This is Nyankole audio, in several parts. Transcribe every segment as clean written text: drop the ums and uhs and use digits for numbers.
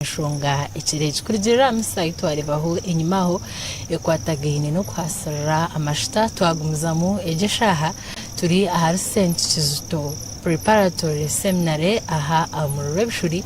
Enshonga ekiro eki kurugiirira aha misa ei twareebaho enyima aho ekwatagaine n'okuhaasirira amashuta twagumizamu egi eshaaha turi ahari Saint Kizito Preparatory Seminary aha omuri Rwebishuri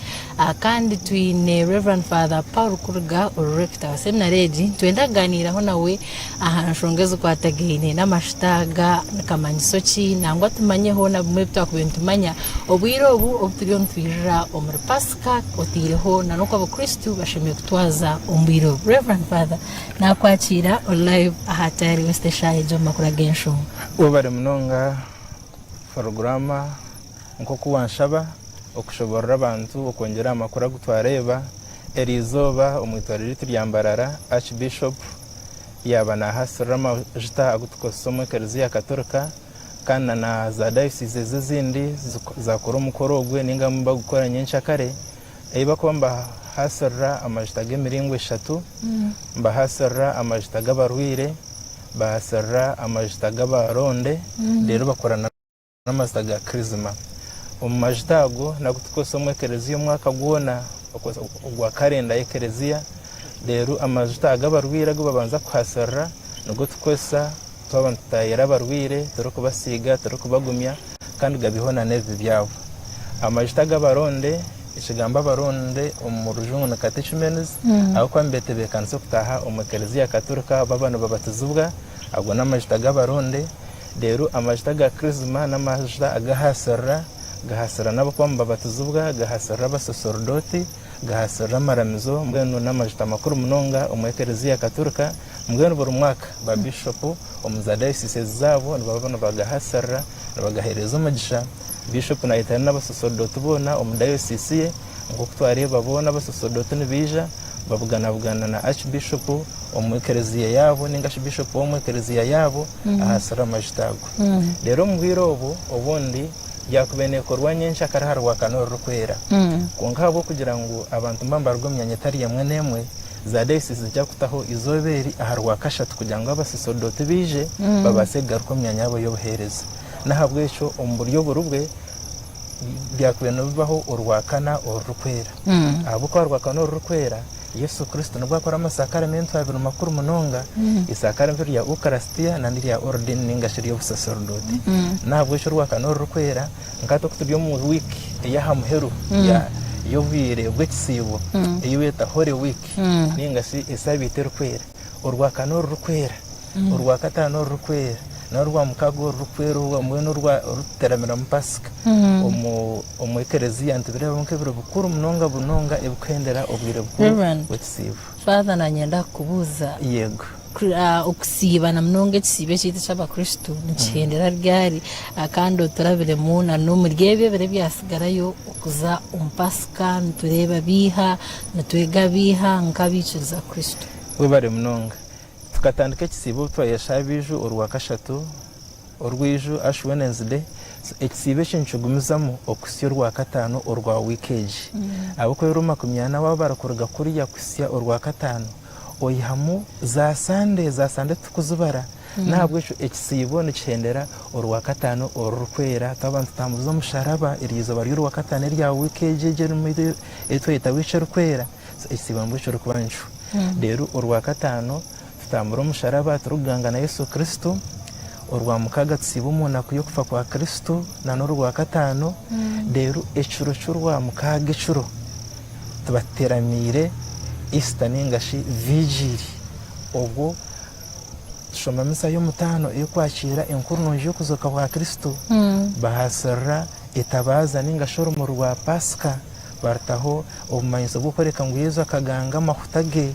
kandi twine Rev Father Paul Kuruga ori Rector wa seminary egi nitwenda kugaaniiraho nawe aha nshonga ezikwatagaine n'amashuta aga nikamanyiso ki nangwa tumanyeho na bimwe ebi twakubaire nitumanya obwire obu obu turiyo nitwirira omuri Pasika. Ka otaireho na n'oku Abakristo bashemereire kutwaza omu bwire obu. Rev. Father, naakwakiira ori live aha Tayari West eshaaha egi omu makuru ag'enshonga. Webare munonga Forugurama nk'oku wanshaba okushoborora abantu okwongyera aha makuru agu twareeba eriizooba omu itwaro ryaitu rya Mbarara Archbishop yaaba nahasirira amajuta agu tukozesa omu ekereziya Katorika. Kandi na na za dayosizi ezi ezindi zakora omukoro ogwe ninga bagukora nyenkyakare, ei bakuba nibahasirira amajuta g'emiringo eshatu, nibahasirira amajuta g'abarwaire, bahasirira amajuta g'abaronde, reero bakora n'amajuta ga kirizima. Omu majuta ago nago tukukozesa omu ekereziya omwaka gwona, ogwa karenda y'ekereziya, reero amajuta ag'abarwaire agu babanza kuhasirira nigo tukukozesa Twaba nitutaayira abarwaire, turikubasiiga, turikubagumya, kandi gabiho na n'ebibi byabo. Amajuta ag'abaronde, ekigambo abaronde omu rujungu ni catechumens, ahabw'okuba nibetebeekanisa okutaaha omu Eklezia Katorika baaba nibabatizibwa, ago n'amajuta g'abaronde. Reero amajuta aga Chrisma n'amajuta agahaasirira, gahaasirira n'abarikuba nibabatizibwa, gahaasirira abasaserdooti, gahaasirira amaramizo, mbwenu n'amajuta makuru munonga omu Eklezia Katorika. Mbwenu buri mwaka ba Bishopu omu za dayosiisi zaabo nibaba nibagahasirira, nibagaheereza omugisha. Bishopu naayetana n'abasosodooti boona omu dayosiisi ye. Nk'oku twareeba boona abasosodooti nibaija babuganabugana na Archbishopu omu ekereziya yaabo nainga shi Bishopu w'omu ekereziya yaabo ahasirira amajuta ago. Reero omu bwire obu obundi yaakubaire neekorwa nyenkyakare aha Rwakana orurikwera. Kwonka ahabw'okugira ngu abantu nibaba nibaruga omu myanya etari emwe n'emwe, Za dayosiisi niija kutaho eizooba eri aha Rwakashatu kugira ngu abasaserdooti baije babaase kugaruka omu myanya yaabo y'obuheereza. N'ahabw'ekyo omu buryo oburi bwe, byakubaire nibibaho Orwakana orurikwera. Ahabw'okuba aha Rwakana orurikwera, Yesu Kristo nibwo akora amasakaramento abiri makuru munonga, isakaramento rya Ukarasitiya na n'erya Orudini ninga shi ery'obusaserdooti. N'ahabw'ekyo Orwakana orurikwera, Nka hati oku turi omu wiiki ey'aha muheru y'obwire bw'ekisiibo ei beeta Holy Week ninga shi Esabiiti Erikwera, Orwakana Orurikwera, Orwakataano Orurikwera, n'Orwamukaaga Orurikwera mbwenu orututeeraniramu Pasika omu ekereziya nitubireebamu nk'ebiro bikuru munonga munonga ebikuhendera obwire bukuru bw'ekisiibo. Father nanyenda kukubuuza. Yego. Okusiiba na munonga ekisiibo ekyaitu eky'Abakristo nikihendera ryari? Kandi oturabiremu na n'omuri ebyo ebiro ebyasigarayo okuza omu Pasika nitureeba biiha, nitwega biiha nk'abaikiriza Kristo? Webare munonga. Tukatandika ekisiibo obu twayesha abaiju orwakashatu orw'eiju, Ash Wednesday. So ekisiibo eki nikigumizamu okuhitsya orwakataano orwa wiiki egi. Ahabw'okuba ebiro makumyana waaba barikuruga kuriya kuhitsya orwakataano, oihamu za Sande, za Sande titukuzibara, n'ahabw'ekyo ekisiibo nikihendera Orwakataano orurikwera, twaba nitutambuza omusharaba, eryo izooba ry'Orwakataano erya wiiki egi egi erimu ei twayeta wiiki erikwera, so ekisiibo nibwo kirikuba nikyo. Reero Orwakataano tutambura omusharaba turikuganga na Yesu Kristo, Orwamukaaga tusiiba omu naku y'okufa kwa Kristo na n'Orwakataano, reero ekiro ky'Orwamukaaga ekiro, Tubateramiire Easter ninga shi Vigili obwo tushoma misa y'omutaano ey'okwakiira enkuru nungi y'okuzooka kwa Kristo, bahaasirira etabaaza ninga shi orumuri rwa Paasika, barutaho obumanyiso bw'okworeka ngu Yesu akaganga amahuta ge,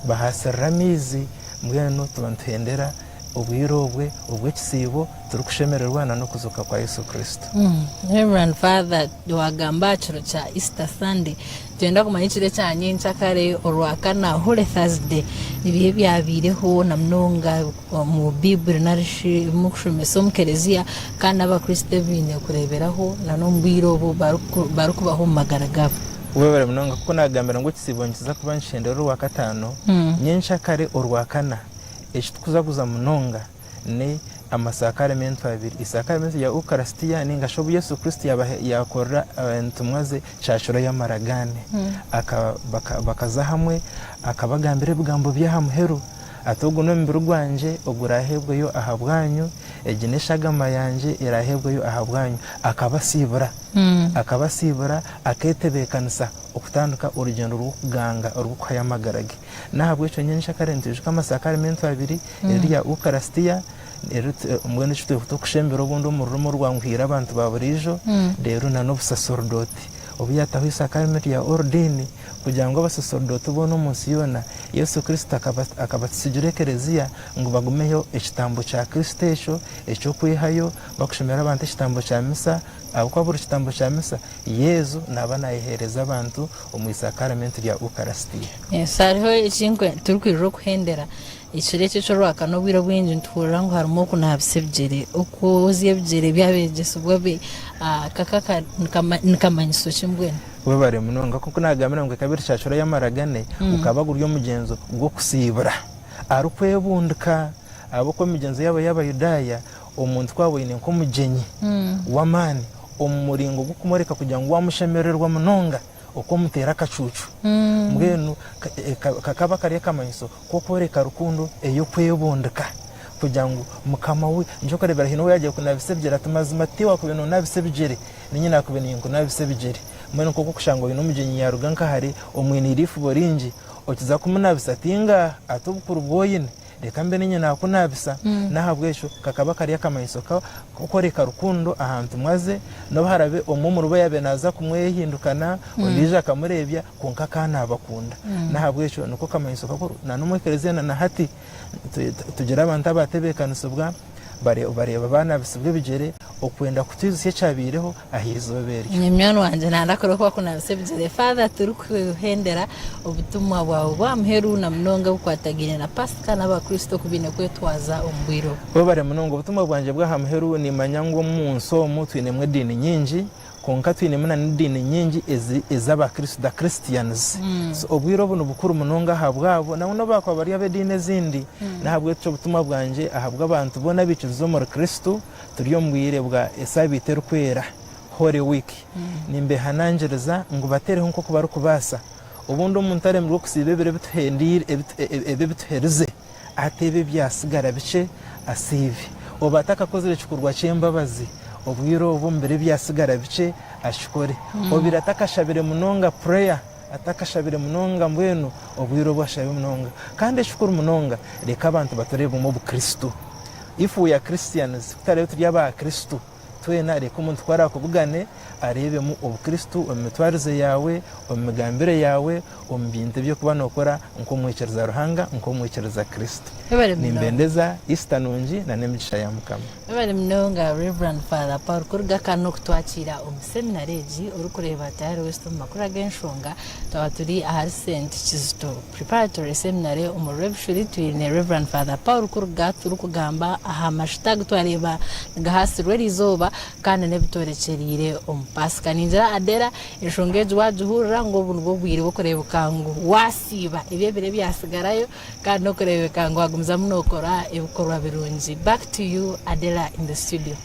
bahaasirira amaizi, mbwenu tuba nituhendera obwire obwe obw'ekisiibo turikushemererwa na n'okuzooka kwa Yesu Kristo. Rev. Father wagamba aha kiro kya Easter Sunday, nitwenda kumanya ekiro ekya nyenkyakare orwakana Holy Thursday nibiha ebyabaireho na munonga omu Baiburi narishi ebimukushomesa omu kereziya kandi n'abakristo ebi baine kureeberaho na n'omu bwire obu barikubaho omu magara gaabo. Webare munonga kuko nagambira ngu ekisiibo nikiza kuba nikihendera orwakataano nyenkyakare orwakana. Eki tukujaguza munonga. Ni amasakaramentu abiri, isakaramento rya Ukarisitiya ninga shi obu Yesu Kristo yakorera entumwa ze kyakiro y'amaragaane. Bakaza hamwe akabagambira ebigambo by'aha muheru ati, Ogu n'omubiri gwangye oguraaheebweyo ahabwanyu, egi n'eshagama yangye eraaheebweyo ahabwanyu. Akabasiibura, akabasiibura akeetebeekanisa okutandika orugyendo rw'okuganga orw'okuhayo amagara ge. N'ahabw'ekyo nyencakare nitwijuka amasakaramentu abiri, eri rya Ukarisitiya, mbwenu eki turikushembera obundi omu rurimi orwanguhiire abantu ba buriijo, reero na n'obusaserodooti. Obu yaataho eisakaramento rya Orudiini kugira ngu abasaserodooti boona omu nsi yoona, Yesu Kristo akabatutsigira Ekereziya ngu bagumeho ekitambo kya Kristo ekyo eky'okwehayo bakushomera abantu ekitambo kya Misa, ahabw'okuba buri kitambo kya Misa, Yesu naaba naayeheereza abantu omu isakaramento rya Ukarisitiya. Yes, hariho eki turikwirira okuhendera ekiro eki eky'orwakana obwire obwingi nituhurira ngu harimu okunaabisa ebigyere, okwozya ebigyere by'abeegyesibwa be kaka nikamanyiso ki mbwenu? Webare munonga. Nk'oku naagambire ngu ekaba eri kyakiro y'amaragane, gukaba guri omugyenzo gw'okusiibura arikwebundika ahabw'okuba emigyenzo yaabo y'Abayudaaya omuntu ku aba oine nk'omugyenyi w'amaani omu muringo gw'okumworeka kugira ngu waamushemererwa munonga okw'omuteera akacuucu. Mbwenu kakaba kari akamanyiso k'okworeka rukundo ey'okwebundika kugira ngu mukama we, nikyo orikureebera haine ou yaagira kunabisa ebigyere ati mazima tiiwe waakubaire noonabisa ebigyere, niinye naakubaire ninkunabisa ebigyere. Mbwenu nk'oku orikushanga oine omugyenyi yaaruga nka hare omwiniire eifubo ringi, okiza kumunabisa ati ngaaha, ati obukuru bu oine. Reka mbe niinye naakunaabisa. N'ahabw'ekyo kakaba kari akamanyiso k'okworeka rukundo aha ntumwa ze, n'obu haraabe omwe omuribo yaabaire naaza kumwehindukana, ondiijo akamureebya, kwonka akaba naabakunda. N'ahabw'ekyo niko kamanyiso kakuru. N'omu ekereziya na hati, tugira abantu abatebeekanisibwa bareeba baanaabisibwa ebigyere okwenda kutwijutsya ekyabaireho aha izooba eryo. Munywani wangye nayenda kureeba oku bakunabisa ebigyere. Father turikuhendera obutumwa bwawe bwa muheru na munonga obukwatagaine na pasika n'abakristo oku baine kwetwaza omu bwire obu. Webare munonga. Obutumwa bwangye bw'aha muheru nimanya ngu omu nsi omu twinemu ediini nyingi kwonka twinemu na n'ediini nyingi ez'abakristo, the Christians. So obwire obu nibukuru munonga ahabwabo nangwa n'obu baakuba bari ab'ediini ezindi. N'ahabw'ekyo obutumwa bwangye ahabw'abantu boona abaikiriza omuri Kristo, Turi omu bwire bwa Esaabiiti Erikwera, Holy Week. Nimbehanangiriza ngu bateereho nk'oku barikubaasa. Obundi omuntu aremirwe okusiiba ebiro ebituhendeire, ebi ebituherize, ateebe ebyatsigara bikye asiibe. Oba atakakozire kikorwa ky'embabazi, obwire obu omu biro ebyatsigara bikye akikore. Obaire atakashabire munonga prayer, atakashabire munonga mbwenu obwire obu ashabe munonga. Kandi ekikuru munonga, reka abantu batureebemu obukristo. If we are Christians, ku turabe turi aba Kristo twena reka omuntu ku arakubugane areebemu obukristo omu mitwarize yaawe, omu migambire yaawe, omu bintu ebi orikuba nokora nk'omwikiriza Ruhanga, nk'omwikiriza Kristo. Webale munonga. Nimbendeza Easter nungi na n'emigisha ya Mukama. Webale munonga Rev. Father Paul kuruga kanu okutwakiira omu seminary egi orikureeba Tayari West omu makuru ag'enshonga twaba turi ahari Saint Kizito Preparatory Seminary omu Rwebishuri twine Rev. Father Paul kuruga turikugamba aha mashuta agu twareeba nigahaasirwa eriizooba kandi n'ebitworekyereire omu Paasika. Ningira Adela enshonga egi waagihurira ngu obu nibwo bwire bw'okureebeka ngu waasiiba ebyo ebiro ebyatsigarayo kandi n'okureebeka ngu wagumizamu nookora ebikorwa birungi. Back to you Adela in the studio.